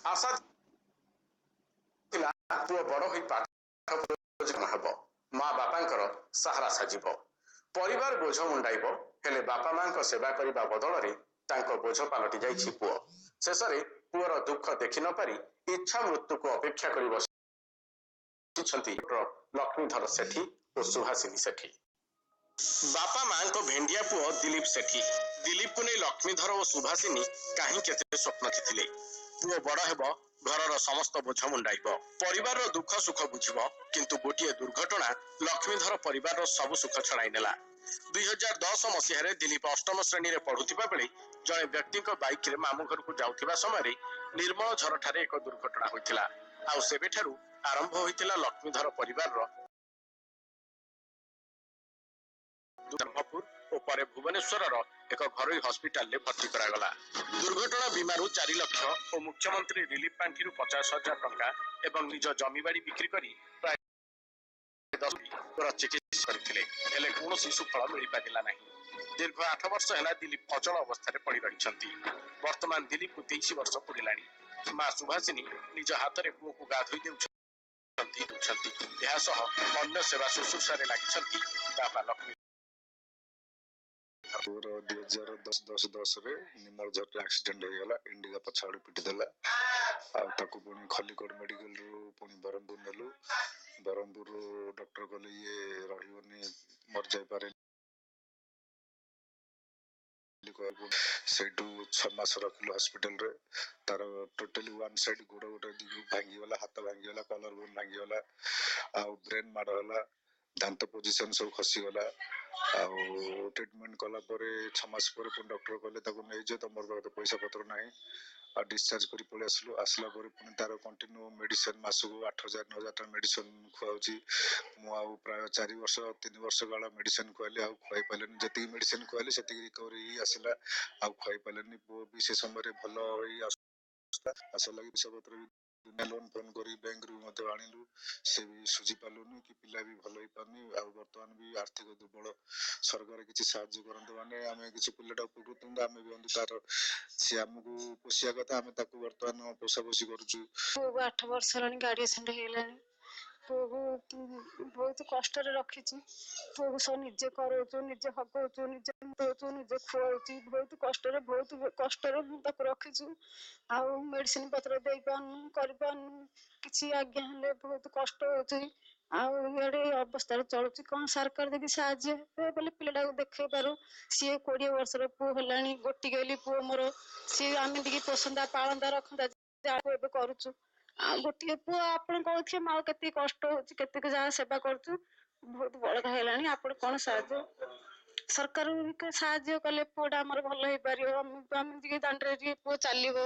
ଆଶା ଥିଲା, ପୁଅ ବଡ ହୋଇ ପାଠ ହେବ, ମା ବାପାଙ୍କର ସାହାରା ସାଜିବ, ପରିବାର ବୋଝ ମୁଣ୍ଡାଇବ। ହେଲେ ବାପା ମାଙ୍କ ସେବା କରିବା ବଦଳରେ ତାଙ୍କ ବୋଝ ପାଲଟି ଯାଇଛି ପୁଅ। ଶେଷରେ ପୁଅର ଦୁଃଖ ଦେଖି ନ ପାରି ଇଚ୍ଛା ମୃତ୍ୟୁକୁ ଅପେକ୍ଷା କରି ବସିଛନ୍ତି ଲକ୍ଷ୍ମୀଧର ସେଠୀ ଓ ସୁଭାସିନୀ ସେଠୀ। ବାପା ମାଙ୍କ ଭେଣ୍ଡିଆ ପୁଅ ଦିଲୀପ ସେଠୀ। ଦିଲୀପକୁ ନେଇ ଲକ୍ଷ୍ମୀଧର ଓ ସୁଭାସିନୀ କାହିଁ କେତେ ସ୍ୱପ୍ନ ଦେଖିଥିଲେ। ପୁଅ ବଡ ହେବ, ଘରର ସମସ୍ତ ବୋଝ ମୁଣ୍ଡାଇବ, ପରିବାରର ଦୁଃଖ ସୁଖ ବୁଝିବ। କିନ୍ତୁ ଗୋଟିଏ ଦୁର୍ଘଟଣା ଲକ୍ଷ୍ମୀଧର ପରିବାରର ସବୁ ସୁଖ ଛଡାଇ ନେଲା। 2010 ମସିହାରେ ଦିଲୀପ ଅଷ୍ଟମ ଶ୍ରେଣୀରେ ପଢୁଥିବା ବେଳେ ଜଣେ ବ୍ୟକ୍ତିଙ୍କ ବାଇକରେ ମାମୁଁ ଘରକୁ ଯାଉଥିବା ସମୟରେ ନିର୍ମଳ ଝରଠାରେ ଏକ ଦୁର୍ଘଟଣା ହୋଇଥିଲା। ଆଉ ସେବେଠାରୁ ଆରମ୍ଭ ହୋଇଥିଲା ଲକ୍ଷ୍ମୀଧର ପରିବାରର ବ୍ରହ୍ମପୁର ଓ ପରେ ଭୁବନେଶ୍ୱରର ଏକ ଘରୋଇ ହସ୍ପିଟାଲରେ ଭର୍ତ୍ତି କରାଗଲା। ଦୁର୍ଘଟଣା ବୀମାରୁ 4 ଲକ୍ଷ ଓ ମୁଖ୍ୟମନ୍ତ୍ରୀ ରିଲିଫ ପାଣ୍ଠିରୁ 50,000 ଟଙ୍କା ଏବଂ ନିଜ ଜମିବାଡ଼ି ବିକ୍ରି କରି ପ୍ରାୟ 10 ଚିକିତ୍ସା କରିଥିଲେ। ହେଲେ କୌଣସି ସୁଫଳ ମିଳିପାରିଲା ନାହିଁ। ଦୀର୍ଘ 8 ବର୍ଷ ହେଲା ଦିଲୀପ ଅଚଳ ଅବସ୍ଥାରେ ପଡ଼ି ରହିଛନ୍ତି। ବର୍ତ୍ତମାନ ଦିଲୀପକୁ 23 ବର୍ଷ ପୁରିଲାଣି। ମା ସୁଭାସିନୀ ନିଜ ହାତରେ ପୁଅକୁ ଗାଧୋଇ ଦେଉଛନ୍ତି। ଏହା ସହ ଅନ୍ୟ ସେବା ଶୁଶ୍ରୂଷାରେ ଲାଗିଛନ୍ତି ବାପା ଲକ୍ଷ୍ମୀ। ପୁଅର 2010 10/10ରେ ନିର୍ମଳଝରରେ ଆକ୍ସିଡେଣ୍ଟ ହେଇଗଲା। ଇଣ୍ଡିକା ପଛ ଆଡ଼ୁ ପିଟିଦେଲା। ଆଉ ତାକୁ ପୁଣି ଖଲିକୋଟ ମେଡିକାଲରୁ ପୁଣି ବ୍ରହ୍ମପୁର ନେଲୁ। ବ୍ରହ୍ମପୁରରୁ ଡକ୍ଟର କହିଲେ, ଇଏ ରହିବନି, ମରିଯାଇପାରେ। ସେଇଠୁ 6 ମାସ ରଖିଲୁ ହସ୍ପିଟାଲରେ। ତାର ଟୋଟାଲି ୱାନ୍ ସାଇଡ୍ ଗୋଡ଼ ଗୋଟେ ଭାଙ୍ଗିଗଲା, ହାତ ଭାଙ୍ଗିଗଲା, କଲର ବୋନ୍ ଭାଙ୍ଗିଗଲା, ଆଉ ବ୍ରେନ୍ ମାଡ଼ ହେଲା, ଦାନ୍ତ ପୋଜିସନ ସବୁ ଖସିଗଲା। ଆଉ ଟ୍ରିଟମେଣ୍ଟ କଲା ପରେ 6 ମାସ ପରେ ପୁଣି ଡକ୍ଟର କହିଲେ, ତାକୁ ନେଇଯାଅ, ତମର ପାଖରେ ତ ପଇସା ପତ୍ର ନାହିଁ। ଆଉ ଡିସଚାର୍ଜ କରି ପଳେଇ ଆସିଲୁ। ଆସିଲା ପରେ ପୁଣି ତାର କଣ୍ଟିନ୍ୟୁ ମେଡିସିନ, ମାସକୁ 8,000 9,000 ଟଙ୍କା ମେଡିସିନ ଖୁଆଉଛି ମୁଁ। ଆଉ ପ୍ରାୟ 4 ବର୍ଷ, 3 ବର୍ଷ କାଳ ମେଡିସିନ ଖୁଆଇଲି, ଆଉ ଖୁଆଇ ପାରିଲିନି। ଯେତିକି ମେଡିସିନ ଖୁଆଇଲି, ସେତିକି ରିକଭରି ହେଇ ଆସିଲା, ଆଉ ଖୁଆଇ ପାରିଲିନି। ପୁଅ ବି ସେ ସମୟରେ ଭଲ ହେଇ ଆସୁଥିଲା। ଆସିଲା ଲାଗି ପଇସା ପତ୍ର ବି ଦୁନିଆ ଲୋନ ଫୋନ କରି ବ୍ୟାଙ୍କରୁ ମଧ୍ୟ ଆଣିଲୁ, ସେ ବି ସୁଝି ପାରିଲୁନି କି ପିଲା ବି ଭଲ ହେଇପାରୁନି। ଆଉ ବର୍ତ୍ତମାନ ବି ଆର୍ଥିକ ଦୁର୍ବଳ। ସରକାର କିଛି ସାହାଯ୍ୟ କରନ୍ତୁ, ମାନେ ଆମେ କିଛି ପିଲାଟା ଉପକୃତ ହୁଅନ୍ତୁ, ଆମେ ବି ହୁଅନ୍ତୁ। ତାର ସିଏ ଆମକୁ ପୋଷିବା କଥା, ଆମେ ତାକୁ ବର୍ତ୍ତମାନ ପୋଷାପୋଷି କରୁଛୁ। ପୁଅକୁ 8 ବର୍ଷ ହେଲାଣି, ଗାଡ଼ି ଆକ୍ସିଡେଣ୍ଟ ହେଇଗଲାଣି। ପୁଅକୁ ବହୁତ କଷ୍ଟରେ ରଖିଛୁ। ପୁଅକୁ ସବୁ ନିଜେ କରଉଛୁ, ନିଜେ ହଗଉଛୁ, ନିଜେ ଦଉଛୁ, ନିଜେ ଖୁଆଉଛୁ। ବହୁତ କଷ୍ଟରେ, ବହୁତ କଷ୍ଟରେ ମୁଁ ତାକୁ ରଖିଛୁ। ଆଉ ମେଡିସିନ ପତ୍ର ଦେଇପାରୁନୁ, କରିପାରୁନୁ କିଛି ଆଜ୍ଞା। ହେଲେ ବହୁତ କଷ୍ଟ ହଉଛି ଆଉ ଇଆଡେ ଅବସ୍ଥାରେ ଚଳୁଛି। କଣ ସରକାର ଯଦି ସାହାଯ୍ୟ ହେବେ ବୋଲେ ପିଲାଟାକୁ ଦେଖେଇ ପାରୁ। ସିଏ 20 ବର୍ଷର ପୁଅ ହେଲାଣି, ଗୋଟିଏ ବୋଲି ପୁଅ ମୋର ସିଏ। ଆମେ ଟିକେ ପୋଷନ୍ତା, ପାଳନ୍ତା, ରଖନ୍ତା, ଯାହା ଏବେ କରୁଛୁ। ଆଉ ଗୋଟିଏ ପୁଅ, ଆପଣ କହୁଥିବେ ଆଉ କେତିକି କଷ୍ଟ ହଉଛି, କେତିକି ଯାହା ସେବା କରୁଛୁ। ବହୁତ ବଳକା ହେଲାଣି। ଆପଣ କଣ ସାହାଯ୍ୟ, ସରକାର ସାହାଯ୍ୟ କଲେ ପୁଅଟା ଆମର ଭଲ ହେଇପାରିବ। ଆମେ ଟିକେ ଦାଣ୍ଡରେ ଟିକେ ପୁଅ ଚାଲିବ।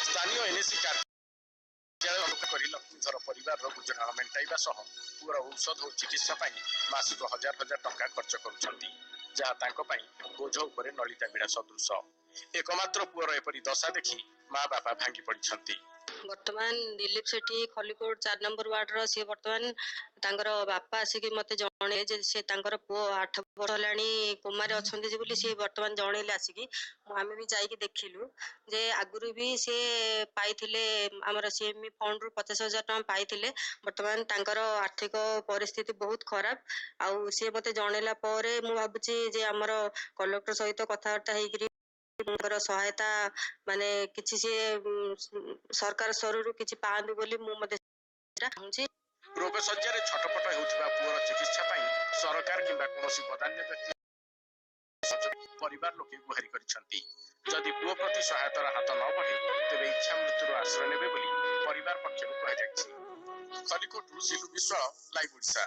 ସ୍ଥାନୀୟ ଏନ୍ଏସି କାର୍ଯ୍ୟାଳୟ କରି ଲକ୍ଷ୍ମୀଧର ପରିବାରର ଗୁଜରାଣ ମେଣ୍ଟାଇବା ସହ ପୁଅର ଔଷଧ ଓ ଚିକିତ୍ସା ପାଇଁ ମାସିକ ହଜାର ହଜାର ଟଙ୍କା ଖର୍ଚ୍ଚ କରୁଛନ୍ତି, ଯାହା ତାଙ୍କ ପାଇଁ ବୋଝ ଉପରେ ନଳିତା ବିଡ଼ା ସଦୃଶ। ଏକମାତ୍ର ପୁଅର ଏପରି ଦଶା ଦେଖି ମା ବାପା ଭାଙ୍ଗି ପଡ଼ିଛନ୍ତି। ବର୍ତ୍ତମାନ ଦିଲୀପ ସେଠୀ, ଖଲିକୋଟ 4 ନମ୍ବର ୱାର୍ଡର, ସିଏ ବର୍ତ୍ତମାନ ତାଙ୍କର ବାପା ଆସିକି ମତେ ଜଣେଇଲେ ଯେ ସେ ତାଙ୍କର ପୁଅ 8 ବର୍ଷ ହେଲାଣି କୋମାରେ ଅଛନ୍ତି ଯେ ବୋଲି ସିଏ ବର୍ତ୍ତମାନ ଜଣେଇଲେ ଆସିକି। ଆମେ ବି ଯାଇକି ଦେଖିଲୁ ଯେ ଆଗରୁ ବି ସେ ପାଇଥିଲେ, ଆମର ସିଏମଇ ଫଣ୍ଡରୁ 50,000 ଟଙ୍କା ପାଇଥିଲେ। ବର୍ତ୍ତମାନ ତାଙ୍କର ଆର୍ଥିକ ପରିସ୍ଥିତି ବହୁତ ଖରାପ। ଆଉ ସିଏ ମତେ ଜଣେଇଲା ପରେ ମୁଁ ଭାବୁଛି ଯେ ଆମର କଲେକ୍ଟର ସହିତ କଥାବାର୍ତ୍ତା ହେଇକିରି ତାଙ୍କର ସହାୟତା, ମାନେ କିଛି ସିଏ ସରକାର ସ୍ତରରୁ କିଛି ପାଆନ୍ତୁ ବୋଲି ମୁଁ ମଧ୍ୟ ଚାହୁଁଛି। ରୋଗ ଶଯ୍ୟାରେ ଛଟପଟ ହେଉଥିବା ପୁଅର ଚିକିତ୍ସା ପାଇଁ ସରକାର କିମ୍ବା କୌଣସି ବଦାନ୍ୟ ବ୍ୟକ୍ତି ପରିବାର ଲୋକେ ଗୁହାରି କରିଛନ୍ତି। ଯଦି ପୁଅ ପ୍ରତି ସହାୟତାର ହାତ ନ ବଢେ, ତେବେ ଇଚ୍ଛା ମୃତ୍ୟୁର ଆଶ୍ରୟ ନେବେ ବୋଲି ପରିବାର ପକ୍ଷରୁ କୁହାଯାଇଛି। ଖଲିକୋଟରୁ ସିଲୁ ବିଶ୍ୱାଳ, ଲାଇଭ୍ ଓଡ଼ିଶା।